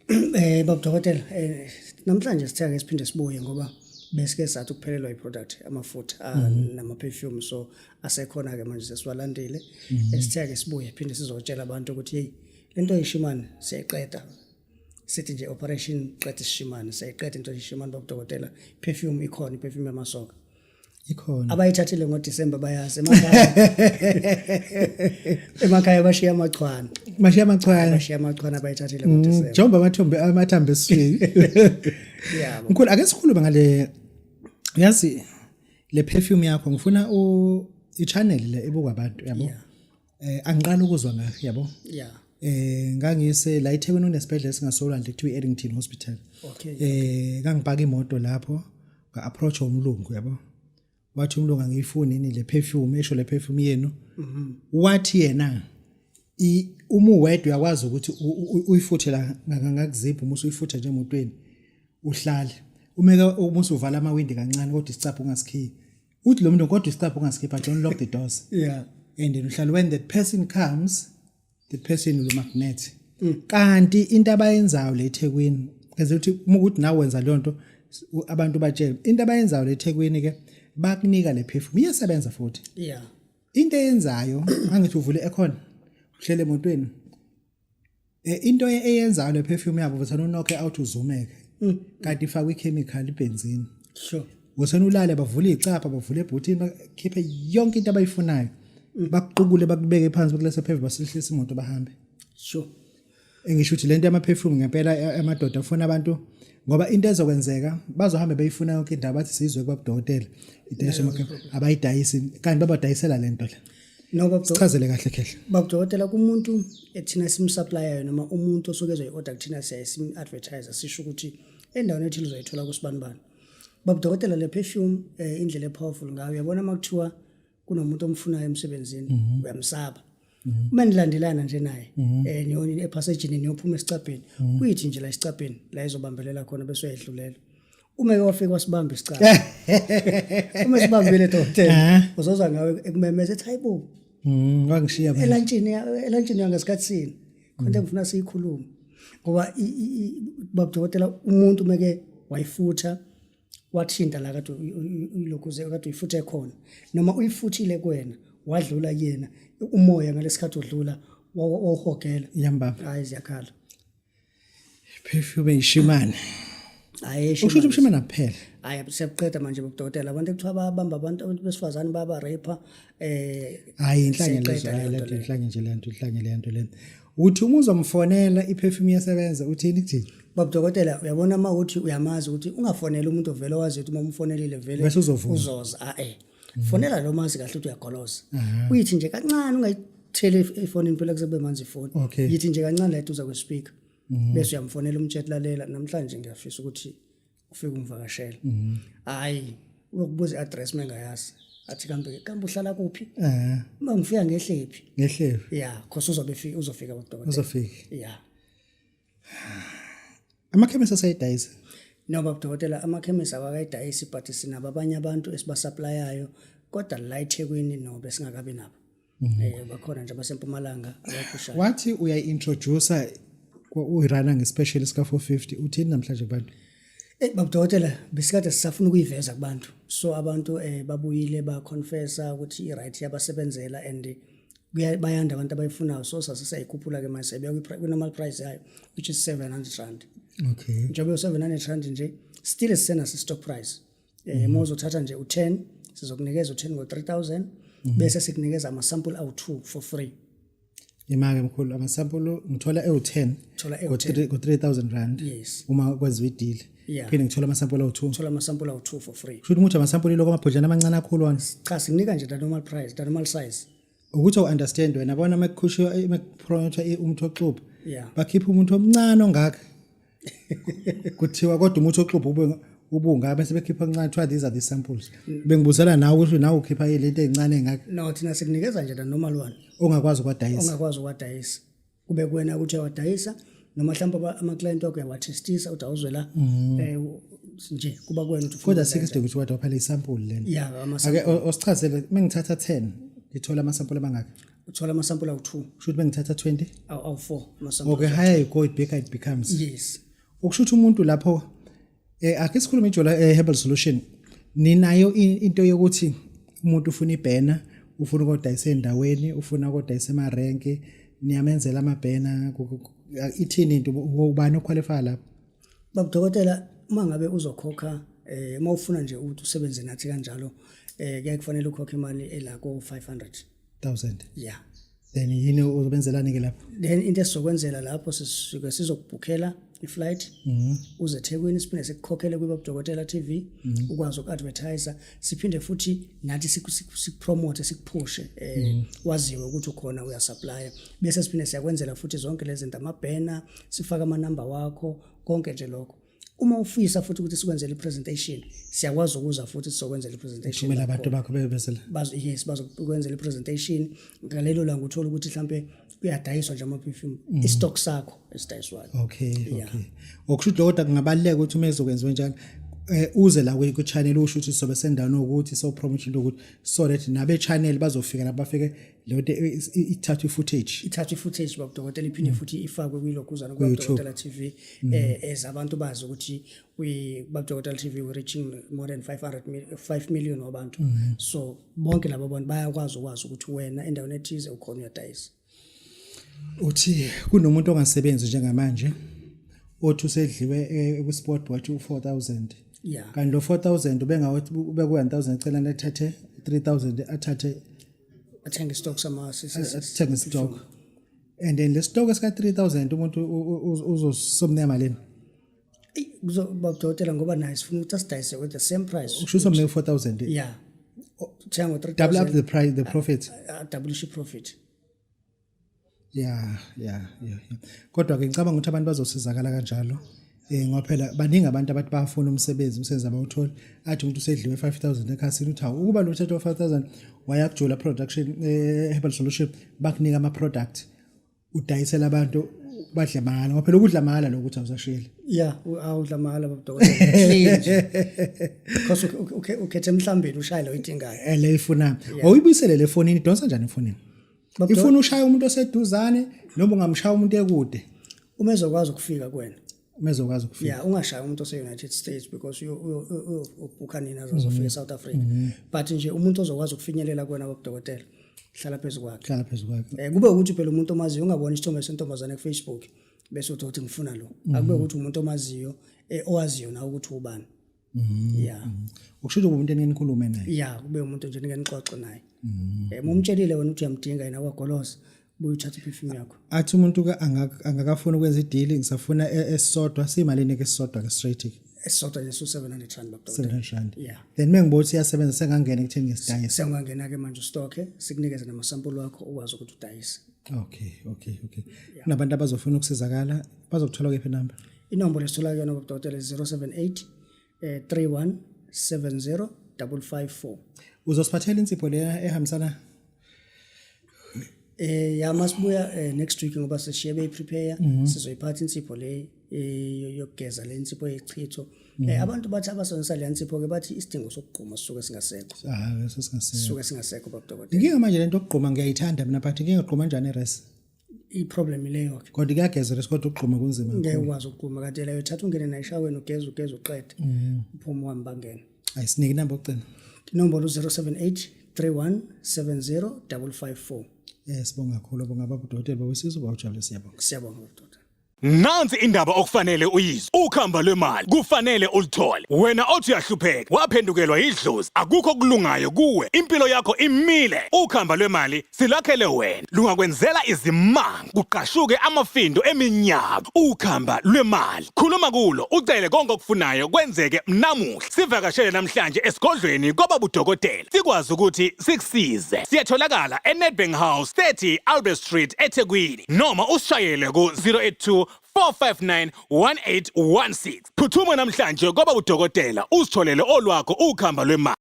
Baba dokotela, namhlanje sithe ake siphinde sibuye ngoba besike sathi ukuphelelwa iproduct, amafutha nama perfume, so asekhona ke manje, sesiwalandile. Sithe ake sibuye phinde sizotshela abantu ukuthi hey, lento yishimane siyayiqeda. Sithi nje operation qeda isishimane, siyayiqeda into yishimane, baba dokotela. Perfume ikhona, iperfume yamasoka. Ikhona. Abayithathile ngoDecember bayazi, emakhaya, emakhaya bashiya amachwane. Mashiya amachwane. Bashiya amachwane abayithathile ngoDecember. Njengoba amathombe amathambo esiswini. Yeah. Mkhulu, ake sikhulume ngale, yazi, le perfume yakho. Ngifuna u i-channel le ebukwa abantu, yabo. Angiqala ukuzwa ngayo, yabo. Ngangise la eThekwini, unesibhedlela esingasolwandle kuthiwa i-Addington Hospital. Ngangipaka imoto lapho, nga-approach umlungu, yabo. Wathi umlungu angiyifuni yini le perfume, esho le perfume yenu. Wathi yena uma uwedwa uyakwazi ukuthi uyifuthe la ngakuzipha, uma usuyifutha nje emotweni uhlale. Umeke uma usuvala amawindi kancane kodwa isicabha ungasikhiyi. Uthi lo muntu kodwa isicabha ungasikhiyi, but don't lock the doors. And then uhlala, when that person comes, the person will magnet. Kanti into abayenzayo le eThekwini, eze ukuthi uma ukuthi nawe wenza leyo nto, abantu batshele into abayenzayo le eThekwini ke, bakunika le perfume, iyasebenza futhi. Into eyenzayo, angithi uvule aircon, uhlele emotweni, into eyenzayo le perfume yabo, uthana unokhe out uzumeke, kanti ifakwe ichemical, ibenzini. Usena ulale, bavule icapha, bavule ebhuthini, bakhiphe yonke into abayifunayo, bakuqukule, bakubeke phansi, bakulese phezulu, basihlisa imoto, bahambe. Engisho ukuthi lento yama-perfume ngempela amadoda afuna abantu, ngoba into ezokwenzeka, bazohambe beyifuna yonke indawo, bathi sizwe kubabudokotela idayiswa abayidayisi, kanti babadayisela lento le. No, baba. Sichazele kahle, Khehla. Baba dokotela, kumuntu ethina simsupplyayo noma umuntu osuke ezoyi-order kuthina, siyaye sim-advertise, sisho ukuthi endaweni ethile uzoyithola kusibanibani. Baba dokotela, le perfume, indlela epowerful ngayo, uyabona uma kuthiwa kunomuntu omfunayo emsebenzini, uyamsaba, uma nilandelana nje naye ephasejini, niyophuma esicabheni, uyithi nje la esicabheni la izobambelela khona bese uyayidlulela. Uma ke wafika wasibamba isicabha, uma sibambile, dokotela, uzozwa ngawe ekumemeza ethi, "Hayibo!" Wangishiya manje. Elantshini yangesikhathi sini khona engifuna siyikhulume, ngoba baba dokotela, umuntu meke wayifutha, wathinta la kade uyilokhuze, kade uyifuthe khona noma uyifuthile kuwena, wadlula kuyena umoya ngalesikhathi udlula, wawuhogela. Iyambamba. Hayi, ziyakhala. Perfume ishimane. Hayi. Usho ukuthi ubushimane kuphela? Hayi, siyakuqeda manje, bobudokotela. Abantu ekuthiwa babamba abantu besifazane, baba rape. Hayi, inhlanye lezo. Siyayiqeda Hayi, leyo lento nto leyo. Inhlanye nje lento, inhlanye le nto lento. Uthi uma uzomfonela, iperfume iyasebenza, uthini kuthini? Baba dokotela, uyabona uma uthi uyamazi ukuthi ungafonela umuntu ovele wazi ukuthi uma umfonelile vele Bese uzovuma. Uzoza. Ah, fonela lo mazi kahle ukuthi uyagoloza. Uyithi nje kancane, ungayitheli efonini phela, kuze kube manzi ifoni. Yithi nje kancane la eduze kwespeaker, bese uyamfonela, umtshela, "Lalela, namhlanje ngiyafisa ukuthi ufike ungivakashele." Hayi, uyokubuza i-address mengayazi, athi, "Kambe kambe uhlala kuphi? Uma ngifika ngehlephi?" Ngehlevu. Ya, khosi uzobe efika, uzofika, baba. Uzofika. Ya. Amakhemisi asayidayisa? No, baba dokotela, amakhemisi awakayidayisi, but sinabo abanye abantu esibasupplyayo, kodwa la eThekwini no, besingakabi nabo. Bakhona nje abasempumalanga abaphushayo. Wathi uyayi-introduce, uyirana ngespecial sika 450, uthini namhlanje kubantu? Baba dokotela, besikade sisafuna ukuyiveza kubantu. So abantu babuyile baconfessa ukuthi i-right yabasebenzela and bayanda abantu abayifunayo, so sasisayikhuphula ke manje, sayibeka kwi-normal price yayo, which is R700. Njengoba u-R700 nje, still sisenaso stock price. Uma uzothatha nje u10, sizokunikeza u10 ngo3000, bese sikunikeza ama sample awu2 for free. Imake mkhulu, amasampulu ngithola ewu-10 Thola ewu-10. Ngo-R3000. Yes. Uma kwenziwa ideal. Phinde ngithola amasampulu awu-2. Thola ama sample awu2 for free. Kusho ukuthi umuthi amasampulu iloko amabhodlana amancane akhulu wona? Cha, sikunika nje the normal price, the normal size. Ukuthi awu-understand wena, bona uma kukhishwa, uma kupromotha umuthi oxubhu, bakhipha umuntu omncane ongaka, kuthiwa kodwa umuthi oxubhu ube ubungaka, bese bekhipha kancane, kuthiwa these are the samples. Bengibuzela nawe ukuthi nawe ukhipha lento ey'ncane engaka. No, thina sikunikeza nje the normal one. Ongakwazi ukwadayisa. Ongakwazi ukwadayisa, kube kuwena ukuthi uyawadayisa noma mhlawumbe ama-client wakho uyawathestisa, uthi awuzwe la, nje kuba kuwena ukuthi ufuna Kodwa ukwenza. sikho isidingo ukuthi kodwa phela isample lena. Ya, ama Ake osichazele, uma ngithatha 10 ngithola amasampule amangaka? Uthola amasampula awu-2. Kusho ukuthi bengithatha 20. Awu-4 amasampula. Okay, higher you go, it bigger it becomes. Yes. Okusho ukuthi umuntu lapho ake sikhulume ijola herbal solution, ninayo into yokuthi umuntu ufuna ibhena, ufuna ukodayisa endaweni, ufuna ukodayisa emarenke, niyamenzela amabhena? Ithini into? Ubani oqualify lapho? Baba dokotela, uma ngabe uzokhokha, uma ufuna nje ukuthi usebenze nathi kanjalo, kuyaye kufanele ukhokhe imali ela ko 500 1000? Yeah. Then yini uzobenzelani ke lapho? Then into esizokwenzela lapho, sisuke sizokubhukhela iflight uze eThekwini, siphinde sikukhokhele kwiBab Dokotela TV, ukwazi uku-advertise, siphinde futhi nathi sikupromote, sikuphushe, waziwe ukuthi ukhona, uyasupplya. Bese siphinde siyakwenzela futhi zonke lezi zinto, amabhena, sifake amanamba wakho, konke nje lokho. Uma ufisa futhi ukuthi sikwenzele i-presentation, siyakwazi ukuza futhi sizokwenzela i-presentation. Thumela abantu bakho bebezela. Bazo, yes, bazokwenzela i-presentation ngalelo langa, uthola ukuthi mhlambe kuyadayiswa nje ama-perfume, i-stock sakho esidayiswayo. Okay, okusho ukuthi kodwa kungabaluleka ukuthi uma ezokwenziwa njalo, uze la ku channel, usho ukuthi sobe sendaweni ukuthi so promotion ukuthi, so that nabe channel bazofika la, bafike leyo nto ithathwe i-footage. Ithathwe i-footage, babudokotela, iphinde futhi ifakwe kwilokhuzana Ku-YouTube. kuBabudokotela TV, as abantu bazi ukuthi we Babudokotela TV, we reaching more than 5 million wabantu, so bonke labo bantu bayakwazi ukwazi ukuthi wena endaweni ethize ukhona, uyadayisa. Uthi kunomuntu ongasebenzi njengamanje, othi usedliwe ku-spot wathi u-4000. Kanti lo 4000 ubengawathi ube ku-1000 eceleni, athathe 3000, athathe Athenga istock sama athenge stock, and then le stock esika 3000 umuntu uzosomnika malini? Eyi, kuzoba udokotela, ngoba naye sifuna ukuthi asidayise with the same price. Usho usomnika 4000? Yeah, thenga ngo-3000. Double up the price, the profit. Double profit. Yeah. Kodwa ke ngicabanga ukuthi abantu bazosizakala kanjalo. Ngoba phela baningi abantu abathi bayafuna umsebenzi, umsebenzi abawutholi. Athi umuntu usedliwe 5000 ekhasini, uthi hawu, ukuba lo mthetho wa 5000 waya kujula production, herbal solution, bakunika ama product udayisela abantu badle mahhala, ngoba phela ukudla mahhala lokho awusasheli. Yeah, awudla mahhala, babudokotela, clean nje, because ukhethe emhlambeni, ushaye lo oyidingayo. Le ifuna awuyibuyisele le fonini, idonsa njani efonini? Ifuna ushaya umuntu oseduzane noma ungamshaya umuntu ekude? Uma ezokwazi ukufika kuwena. Uma ezokwazi ukufika. Yeah, ungashaya umuntu ose-United States because uyobhukha nini azozofika e-South Africa, but nje umuntu ozokwazi ukufinyelela kuwena, babudokotela, hlala phezu kwakhe. Hlala phezu kwakhe. Kube ukuthi phela umuntu omaziyo, ungabona isithombe sentombazane ku-Facebook bese uthi ngifuna lo. Akube ukuthi umuntu omaziyo, owaziyo nawe ukuthi ubani, yeah. Ukusho ukuthi umuntu enikhulume naye. Yeah, kube umuntu nje nike nixoxe naye. Uma umtshelile wena ukuthi uyamdinga, yena kwagoloza, buye uthathe iperfume yakho. Athi umuntu ke angakafuni ukwenza ideal, ngisafuna esisodwa, siyimalini ke esisodwa ke straight ke? Esisodwa nje su-R700, babudokotela. R700? Yeah. Then mengibona ukuthi iyasebenza, sengangena ekutheni ngesidayisa? Sengangena-ke manje ustokhe, sikunikeze namasampuli wakho, ukwazi ukuthi udayise. Okay, kunabantu abazofuna ukusizakala, bazokuthola kephi inamba? Inombolo esithola kuyona, babudokotela, 078 31 70 554. Uzosiphathela insipho leya ehambisana? Ya, masibuya next week, ngoba seshiye beyiprepare, sizoyiphatha insipho le yokugeza, le insipho yechitho. Abantu bathi abasebenzisa le insipho ke, bathi isidingo sokugquma sisuke singasekho. Ah, sesingasekho. Sisuke singasekho, babudokotela. Inkinga manje lento yokugquma, ngiyayithanda mina, but ngingagquma kanjani eres? I-problem leyo ke. Kodwa kuyageza res, kodwa ukugquma kunzima. Ngeke ukwazi ukugquma, kanti leyo thatha ungene nayo eshaweni, ugeze, ugeze uqede, uphume uhambe, bangene. Ayisinike inamba yokugcina. Inombolo 078 31 70 554. Sibonga kakhulu, bonga baba udokotela bawesizwe bawujabule, siyabonga. Siyabonga, babudokotela. Nansi indaba okufanele uyizwe. Ukhamba lwemali kufanele uluthole. Wena othi uyahlupheka, waphendukelwa yidlozi, akukho okulungayo kuwe. Impilo yakho imile. Ukhamba lwemali silakhele wena. Lungakwenzela izimanga, kuqashuke amafindo eminyaka. Ukhamba lwemali. Khuluma kulo, ucele konke okufunayo kwenzeke namuhla. Sivakashele namhlanje esigodlweni kwababudokotela. Sikwazi ukuthi sikusize. Siyatholakala eNedbank House, 30 Albert Street, eThekwini. Noma usishayele ku 082 459 1816. Phuthuma namhlanje kwaba udokotela, uzitholele olwakho ukhamba lwemali.